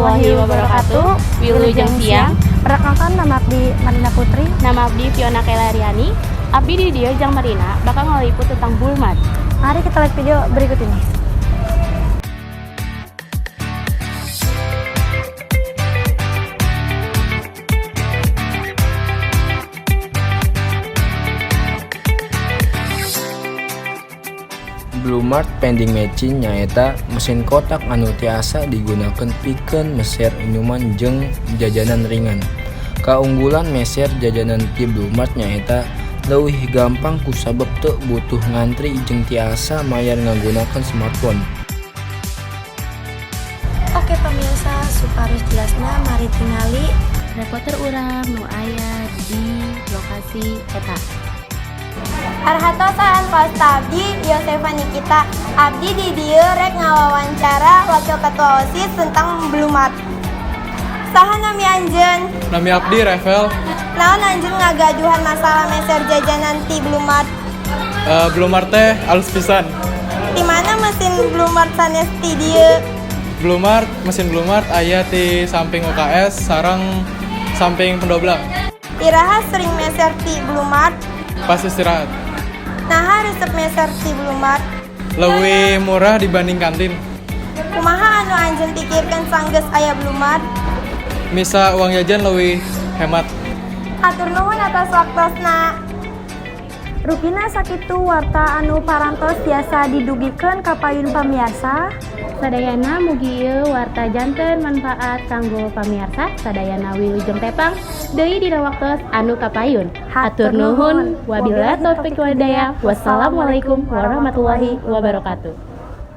Warahmatullahi wabarakatuh. Wilujeng siang. Perkenalkan, nama abdi Marina Putri. Nama abdi Fiona Kailariani. Abdi di dieu jeung Marina bakal ngaliput tentang Blumart. Mari kita lihat video berikut ini. Blumart vending machine nyaeta mesin kotak anu tiasa digunakeun pikeun meser inuman jeung jajanan ringan. Kaunggulan meser jajanan ti Blumart nyaeta leuwih gampang kusabab teu butuh ngantri jeung tiasa mayar ngagunakeun smartphone. Oke pemirsa, supados jelasna mari tingali reporter urang nu aya di lokasi eta. Perhatosan pos, abdi Yosefa Nikita. Abdi di dieu rek ngawawancara wakil ketua OSIS tentang Blumart. Saha nami anjeun? Nami abdi Revel. Naon anjeun ngagaduhan masalah meser jajanan ti Blumart? Blumart teh alus pisan. Di mana mesin Blumart sanes ti dieu? Blumart, mesin Blumart aya di samping UKS sareng samping pendobrak. Iraha sering meser ti Blumart? Pas istirahat. Naha resep meser ti Blumart? Lebih murah dibanding kantin. Kumaha anu anjeun pikirkeun sanggeus aya Blumart? Bisa uang jajan lebih hemat. Hatur nuhun atas waktosna. Rupina sakitu warta anu parantos tiasa didugikeun ka payun pamiarsa. Sadayana, mugi ieu warta janten manfaat kanggo pamiarsa sadayana. Wilujeng tepang deui dina waktos anu kapayun. Hatur nuhun, wabillahi taufik wal hidayah, wassalamualaikum warahmatullahi wabarakatuh.